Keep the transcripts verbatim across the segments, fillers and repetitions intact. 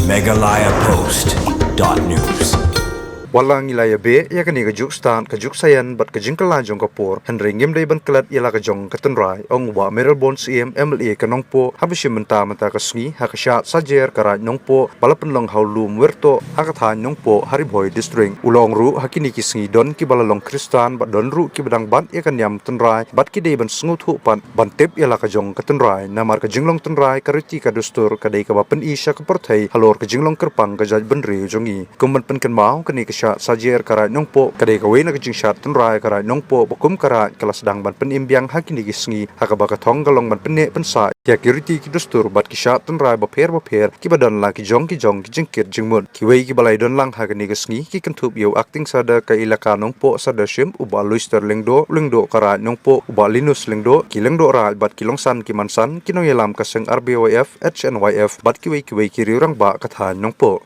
Meghalaya Post dot news. Wat la ngi la ïa beh ïa kane ka juk stad, ka juk saian bad ka jingkylla jong ka por, hynrei ngim dei ban klet ïa la ka jong ka tynrai, ong u Bah Mayralborn Syiem, M L A ka Nongpoh, haba shim bynta mynta ka sngi ha ka shad Sajer ka Raid Nongpoh ba la pynlong ha u lum Wertoh ha ka thaiñ Nongpoh ha Ri Bhoi District. U la ong ruh ha kine ki sngi don kiba la long Khristan bad don ruh kiba dang bat ïa ka niam tynrai bad ki dei ban sngewthuh pat ban tip ïa la ka jong ka tynrai, namar ka jinglong tynrai, ka riti ka dustur ka dei kaba pyni sha ka pyrthei halor ka jinglong kyrpang ka jaitbynriew jong ngi. Kum ban pynkynmaw, kane ka shad Sajer ka Raid Nongpoh ka dei kawei na ka jingshad tynrai ka Raid Nongpoh ba kum ka raid ka la sdang ban pynim biang ha kine ki sngi, ha kaba ka thong ka long ban pynneh pynsah ïa ki riti ki dustur bad ki shad tynrai bapher bapher kiba don la ki jong ki jong ki jingkit jingmut. Kiwei kiba la ïadon lang ha kane ka sngi ki kynthup ïa u Acting Sadar ka Elaka Nongpoh Sadar Shim, u Bah Luister Lyngdoh, Lyngdoh ka Raid Nongpoh, u Bah Linus Lyngdoh, ki Lyngdoh Raid bad ki Longsan ki Mansan, ki nongïalam ka seng R B Y F, H N Y F bad kiwei kiwei ki riew-rangbah ka thaiñ Nongpoh.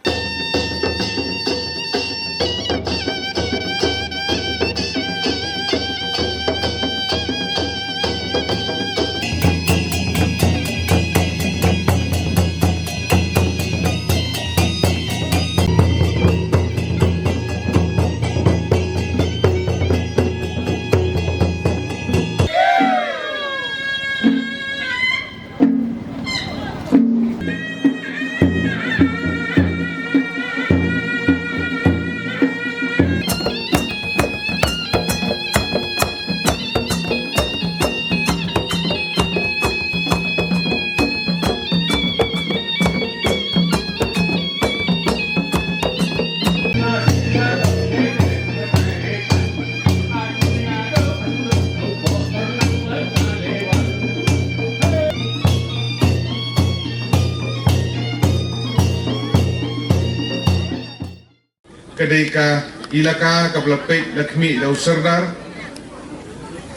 Ka dei ka Elaka kaba la peit la khmih da u Sordar.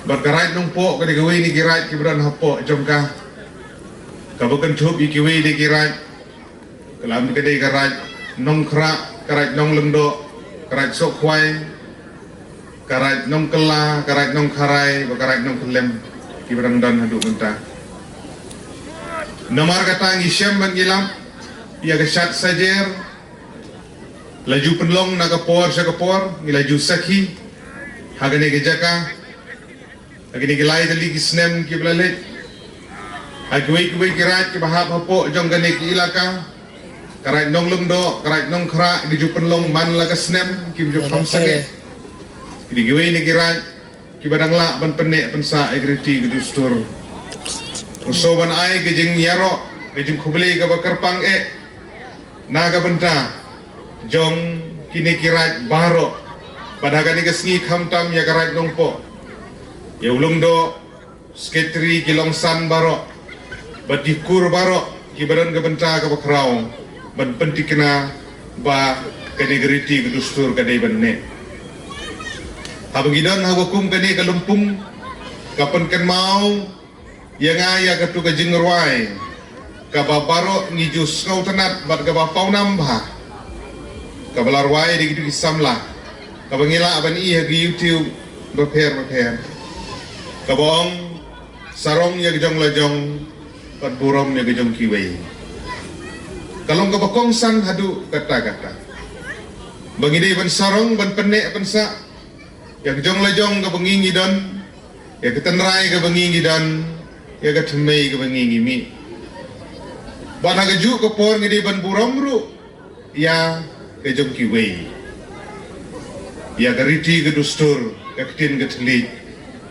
Bad ka Raid Nongpoh ka dei kawei na ki raid kiba don hapoh jong ka, kaba kynthup ïa kiwei de ki raid. Ka la, ka dei ka Raid Nongkhrah, ka Raid Nonglyngdoh, ka Raid Sohkhwai, ka Raid Nongkylla, ka Raid Nongkharai bad ka Raid Nongkyllem, kiba dang don haduh mynta. Namar kata ngi shem bad ngi lap ïa ka shad Sajer, la ju pynlong na ka por sha ka por, ngi la ju sakhi ha kane ka jaka. Ha kine ki lai tylli ki snem kiba la leit, ha kiwei kiwei ki raid kiba hap hapoh jong kane ka Elaka, ka Raid Nonglyngdoh, ka Raid Nongkhrah, ki ju pynlong man la ka snem, kim ju kham sangeh. Ki dei kiwei na ki raid kiba dang lah ban pynneh pynsah ïa ka riti ka dustur. Nga sngewbha ban ai ka jingïaroh, ka jingkhublei kaba kyrpang eh na ka bynta jong kine ki raid baroh, bad ha kane ka sngi khamtam ïa ka Raid Nongpoh, ïa u Lyngdoh, Secretary, ki Longsan baroh bad ki kur baroh kiba don ka bynta kaba khraw ban pynthikna ba kane ka riti ka dustur ka dei ban neh. Haba ngi don ha ka kum kane ka lympung, ka pynkynmaw ïa nga ïa katu ka jingrwai kaba baroh ngi ju sngewtynnad bad kaba pawnam bha, kaba la rwai da kitu ki samla, kaba ngi lah ban ïohi ha ki YouTube bapher bapher, kaba ong, "Sarong ïa ka jong la jong bad burom ïa ka jong kiwei." Ka long kaba kongsan haduh katta katta ba ngi dei ban sarong, ban pynneh pynsah ïa ka jong la jong kaba ngi ngi don, ïa ka tynrai kaba ngi ngi don, ïa ka thymmei kaba ngi ngi mih. Bad ha kajuh ka por ngi dei ban burom ruh ïa ka jong kiwei, ïa ka riti ka dustur, ka ktien ka thylliej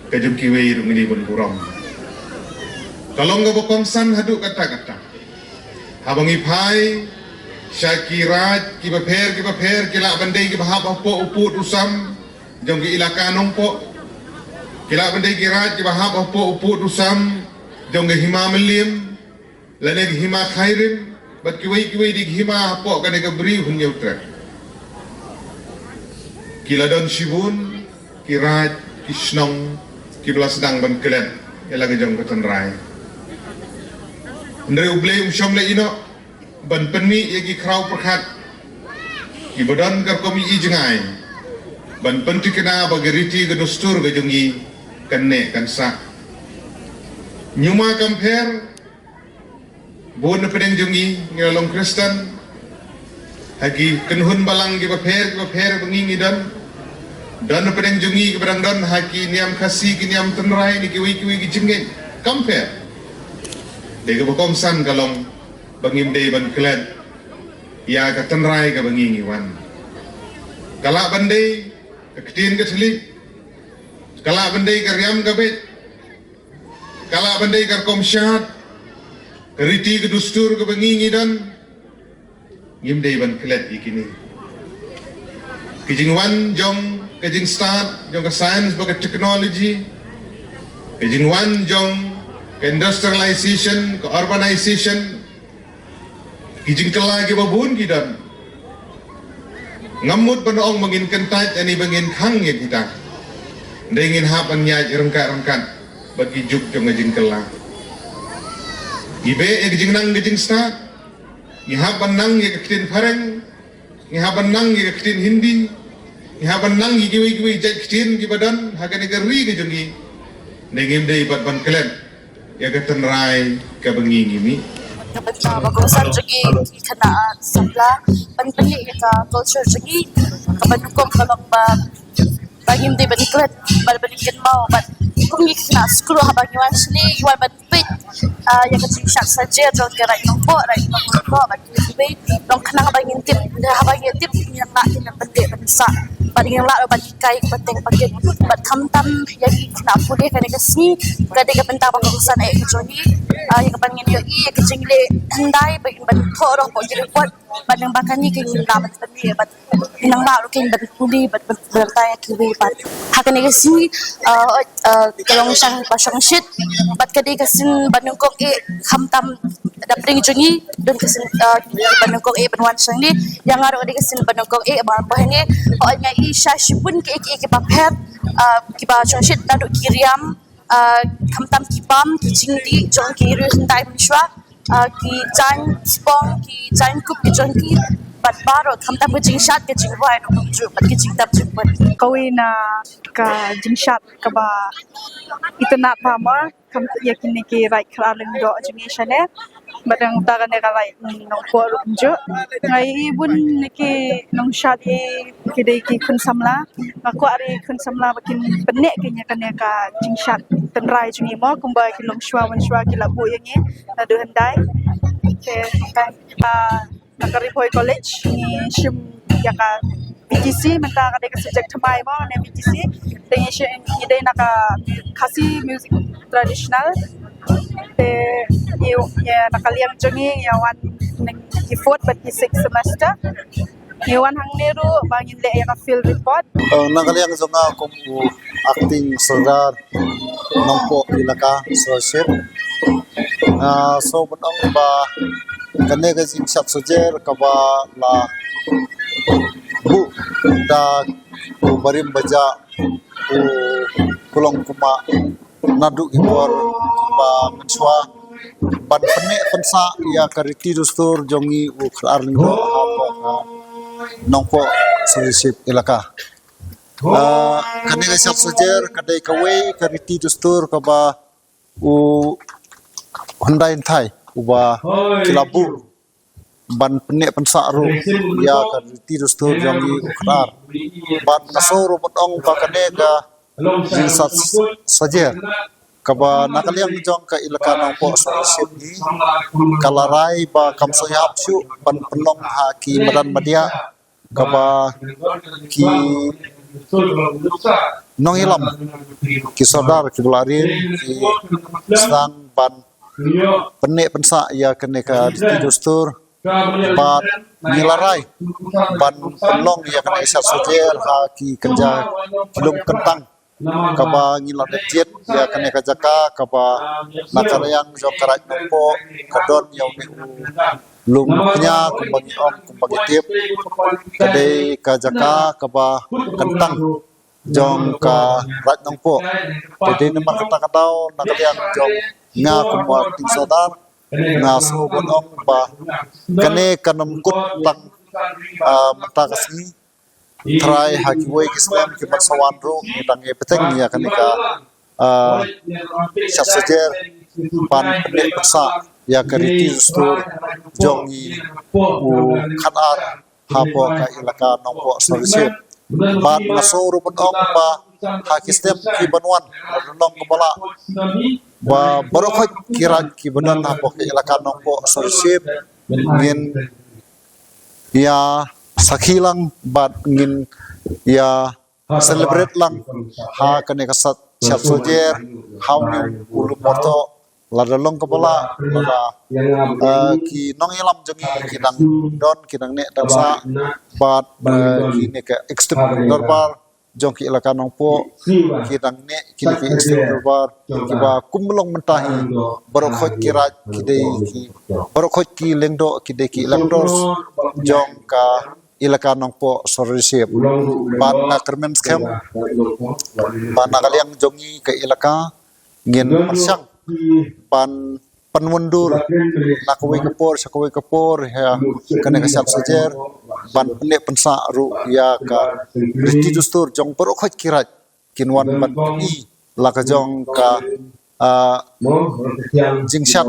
ka jong kiwei ruh ngi dei ban burom. Ka long kaba kongsan haduh katta katta. Haba ngi phai sha ki raid kiba pher kiba pher, ki lah ban dei kiba hap hapoh u pud u sam jong ka Elaka Nongpoh, ki lah ban dei ki raid kiba hap hapoh u pud u sam jong ka Hima Mylliem lane ka Hima Khyrim, bad kiwei kiwei de ki hima hapoh kane ka Bri u Hynñiewtrep. Ki la don shibun ki raid, ki shnong kiba la sdang ban klet ïa la ka jong ka tynrai. Hynrei U Blei um shym la ïehnoh ban pynmih ïa ki khraw pyrkhat kiba don ka rukom ïohi jngai ban pynthikna ba ka riti ka dustur ka jong ngi kan neh kan sah. Ñiuma kam pher, bun na pdeng jong ngi ngi la long Khristan, Ha ki kynhun balang kiba pher kiba pher ba ngi ngi don, don hapdeng jong ngi kiba dang don ha ki niam Khasi, ki niam tynrai, ne kiwei kiwei ki jingngeit. Kam pher. Dei kaba kongsan ka long ba ngim dei ban klet ïa ka tynrai kaba ngi ngi wan. Ka lah ban dei ka ktien ka thylliej, ka lah ban dei ka riam ka beit, ka lah ban dei ka rukom shad, ka riti ka dustur kaba ngi ngi don. Ngim dei ban klet ïa kine. Ka jingwan jong ka jingstad jong ka science bad ka technology, ka jingwan jong ka industrialization, ka urbanization, ki jingkylla kiba bun ki don. Ngam mut ban ong ba ngin kyntait ne ba ngin khang ïa kita. Dei ngin hap ban ïaid ryngkat ryngkat bad ki juk jong ka jingkylla. Ngi beh ïa ka jingnang ka jingstad. Ngi hap ban nang ïa ka ktien Phareng, ngi hap ban nang ïa ka ktien Hindi, ngi hap ban nang ïa kiwei kiwei jait ktien kiba don ha kane ka ri ka jong ngi. Ne ngim dei pat ban klet ïa ka tynrai kaba ngi ngi mih. Ka bynta ba kongsan jong ngi ki khynnah samla ban pynleit ïa ka culture jong ngi, kaba nyngkong ka long ba ba ngim dei ban klet bad ban kynmaw bad kum ngi khynnah skul haba ngi wan shane ngi wan ban peit, ah, ïa ka jingshad sajer jong ka Raid Nongpoh, Raid Nongpoh bad kiwei kiwei. Long khnang ba ngin tip, haba ngin tip ngin lah kin ban pynleit ban sah bad ngin lah ban hikai ka pateng paket bad khamtam ïa ki khynnah pule kane ka sngi. Ka dei ka bynta ba kongsan eh ka jong ngi, ah, ïa ka ban ngin ïohi ïa ka jingleh hyndai ba ngin ban thoh rong ko ki report. Bad nang ba kane ka ngin lah ban pynleit bad nang ba ruh kin ban pule bad ban pynlait ïa kiwei pat. Ha kane ka sngi, ah, ah, ka long sha ka shongshit bad ka dei ka sien ba nyngkong eh khamtam da pdeng jong ngi, don ka sien, ah, ba nyngkong eh ban wan shane. Ïa nga ruh ka dei ka sien ba nyngkong eh ba wan hangne. Hooid nga ïohi sha shibun kiei kiei kiba pher, ah, kiba shongshit naduh ki riam, ah, khamtam ki bam, ki jingdih jong ki riewhyndai mynshuwa, ah, ki jaiñ spong, ki jaiñ kup ki jong ki, bad baroh khamtam ka jingshad, ka jingrwai ruh kumjuh bad ka jingtap jingpun. Kawei na ka jingshad kaba itynnad bha mo, khamtam ïa kine ki Raid Khar Lyngdoh jong ngi shane. Bad nangta kane ka Raid Nongpoh ruh kumjuh. Nga ïohi bun na ki nongshad ïa ki dei ki khun samla. Nga kwah ri khun samla ba kin pynneh kin ïa kane ka jingshad tynrai jong ngi mo, kumba ki longshuwa mynshuwa ki la buh ïa ngi naduh hyndai. Te, ah, na ka Ri Bhoi College ngi shim ïa ka V T C, mynta ka dei ka subject thymmai mo, ne V T C. Te ngi shim, ngi dei na ka Khasi Music Traditional. Te ngi, ïa, na ka liang jong ngi ngi wan na ki fourth bad ki sixth semester. Ngi wan hangne ruh ba ngin leh ïa ka field report. Eh, na ka liang jong nga kum u acting sordar Nongpoh Elaka Sordar Chief, nga sngewbha ban ong ba kane ka jingshad sajer kaba la buh da u barim bajah u Kulong Kumah naduh ki por ba mynshuwa ban pynneh pynsah ïa ka riti dustur jong ngi u Khar Lyngdoh hapoh Nongpoh Sordar Chief Elaka. Ah, kane ka shad sajer ka dei kawei ka riti dustur kaba u hyndai hynthai uba ki la buh ban pynneh pynsah ruh ïa ka riti dustur jong ngi u Khar. Bad nga sngewbha ruh ban ong ba kane ka jingshad sajer kaba na ka liang jong ka Elaka Nongpoh Sordar Chief ngi ka la rai ba kam sngewhap shuh ban pynlong ha ki madan madiah kaba ki nongïalam, ki sordar kiba la rit ki sdang ban pynneh pynsah ïa kane ka riti dustur. Bad ngi la rai ban pynlong ïa kane ka shad sajer ha ki kynja ki lum kyntang kaba ngi la dep jied ïa kane ka jaka kaba na ka liang jong ka Raid Nongpoh ka don ïa une u lum kñia kumba ngi ong kumba ngi tip. Ka dei ka jaka kaba kyntang jong ka Raid Nongpoh. Te dei namar kata ka daw na ka liang jong nga kum u acting sordar nga sngewbha ban ong ba kane kan ym kut tang, ah, mynta ka sngi. Trai ha kiwei ki snem ki ban sa wan ruh ngi dang ïa bteng ïa kane ka, ah, shad sajer ban pynneh pynsah ïa ka riti dustur jong ngi u Khar hapoh ka elaka Nongpoh Sawrisyep. Bad nga sngew ruh ban ong ba ha ki snem ki ban wan, la dang long kaba lah ba baroh khoit ki raid ki ba don hapoh ka elaka Nongpoh Sawrisyep ngin ïa sakhi lang bad ngin ïa celebrate lang ha kane ka sat, sat sajer ha une u lum Mawrynthoh. La dang long kaba lah ba, eh, ki nongïalam jong ngi ki dang don, ki dang neh dang sah bad, eh, kine ki extended dorbar jong ki elaka Nongpoh, ki dang neh kine ki extended dorbar kiba kum long mynta hi, baroh khoit ki raid ki dei ki, baroh khoit ki lyngdoh ki dei ki electors jong ka elaka Nongpoh Sawrisyep. Bad nga kyrmen skhem ba na ka liang jong ngi ka elaka ngin pyrshang ban pynwandur na kawei ka por sha kawei ka por ïa kane ka sat sajer ban pynneh pynsah ruh ïa ka riti dustur jong baroh khoit ki raid kin wan ban pyni la ka jong ka, ah, jingshat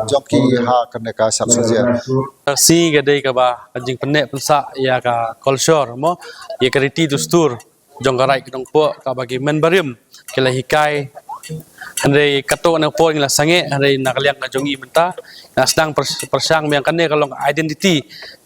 jong ki ha kane ka sat sajer. Ka sngi ka dei kaba ka jingpynneh pynsah ïa ka culture mo, ïa ka riti dustur jong ka raid ka Nongpoh, kaba ki men barim ki la hikai. Hynrei katto katne por ngi la sangeh, hynrei na ka liang ka jong ngi mynta nga sdang pyr-, pyrshang ba ïa kane ka long identity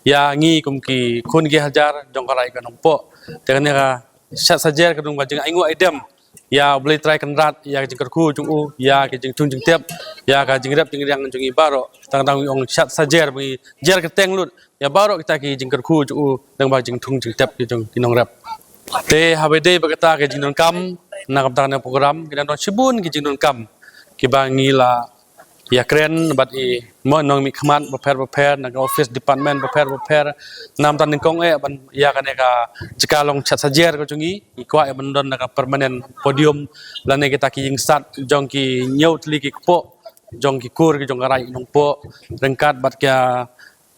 ïa ngi kum ki khun ki hajar jong ka raid ka Nongpoh. Te kane ka sat sajer ka long ba jingainguh aidem ïa U Blei Trai Kynrad, ïa ka jingkyrkhu jong u, ïa ka jingthung jingtep, ïa ka jingrep jingriang jong ngi baroh. Tang tang ong sat sajer ba ngi jer kyrteng lut ïa baroh kita ki jingkyrkhu jong u, tang ba jingthung jingtep ki jong ki nongrep. Te haba dei ba kata ka jingdonkam, na ka bynta kane ka program ki dang don shibun ki jingdonkam kiba ngi la ïakren bad i mo nongmihkhmat bapher bapher, na ka office department bapher bapher. Namar nyngkong eh ban ïa kane ka jaka long sat sajer ka jong ngi, ngi kwah ïa ban don na ka permanent podium lane kita ki ïingsat jong ki hynñiew tylli ki kpoh jong ki kur ki jong ka raid Nongpoh, ryngkat bad ka,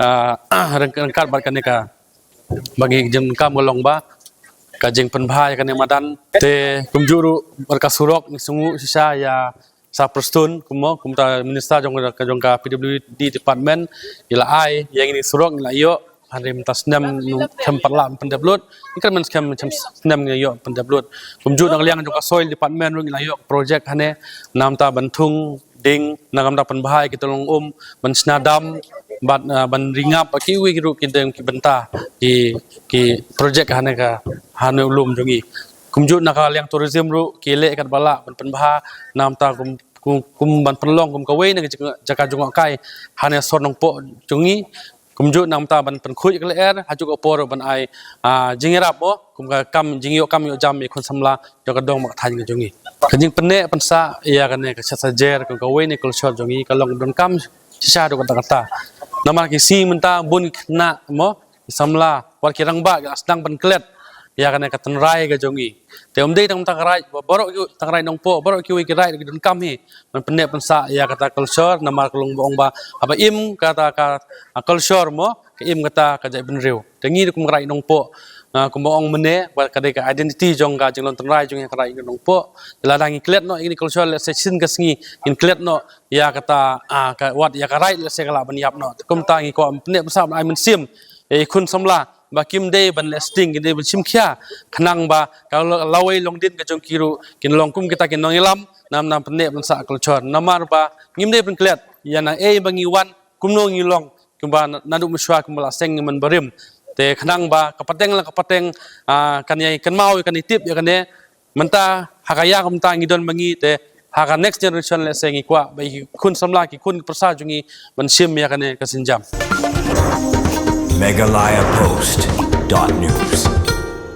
ah, ryng-, ryngkat bad kane ka, ba ngi jingdonkam ka long ba ka jingpynbha ïa kane madan. Te kumjuh ruh bad ka surok, ngi sngewnguh shisha ïa Sir Prestone, kum mo, kum uta minister jong ka, jong ka P W D department, i la ai ïa ngi surok, ngi la ïoh, hynrei mynta snem khlem pat lah pyndep lut, ngi kyrmen skhem snem ngi ïoh pyndep lut. Kumjuh na ka liang jong ka soil department ruh ngi la ïoh project hangne, namar ban thung ding, namar pynbha ïa ki tyllong um, ban shna dam, bad, ah, ban ri ngap, bad kiwei ruh ki dang ki bynta, ki, ki project hangne ka, hangne u lum jong ngi. Kumjuh na ka liang tourism ruh ki leh katba lah ban pynbha, namar kum, kum, kum ban pynlong kum kawei na ka jaka, jaka jngohkai hangne sor Nongpoh jong ngi. Kumjuh namar ban pynkhuid ka lyer, ha kajuh ka por ban ai, ah, jingïarap mo, kum ka kam jingïoh kam ïoh jam ïa khun samla jong ka dong bad ka thaiñ ka jong ngi. Ka jingpynneh pynsah ïa kane ka sat sajer kum kawei na ka culture jong ngi ka long donkam shisha haduh katta katta. Namar ki sngi mynta bun ki khynnah mo, ki samla, wat ki rangbah ki la sdang ban klet ïa kane ka tynrai ka jong ngi. Te ym dei tang mynta ka raid, ba baroh ki, tang raid Nongpoh, baroh kiwei ki raid ki donkam hi ban pynneh pynsah ïa kata culture, namar ka long ba ong ba haba im kata ka, ah, culture mo, ka im kata ka jaitbynriew. Te ngi ruh kum ka raid Nongpoh, ah, kumba ong mynne ba ka dei ka identity jong ka jinglong tynrai jong ngi ka raid Nongpoh. Te lada ngi klet noh ïa kine ki culture, lehse shisien ka sngi ngin klet noh ïa kata, ah, ka, wat ïa ka raid, lehse ka lah ban ïap noh. Te kumta ngi kwah pynneh pynsah ban ai mynsiem ïa i khun samla ba kim dei ban leh sting, kim dei ban shim khia, khnang ba ka la-, lawei longdien ka jong ki ruh kin long kum kita ki nongïalam, namar pynneh pynsah culture. Namar ba ngim dei ban klet ïa na ei ba ngi wan, kumno ngi long, kumba na-, naduh mynshuwa kumba la seng ngi man barim. Te khnang ba ka pateng la ka pateng, ah, kan ïai kynmaw, kan ïai tip ïa kane, mynta ha ka ïa ka mynta ngi don ma ngi, te ha ka next generation lehse ngi kwah ba i khun samla, ki khun ki pyrsa jong ngi ban shim ïa kane ka sienjam. Meghalaya Post dot news.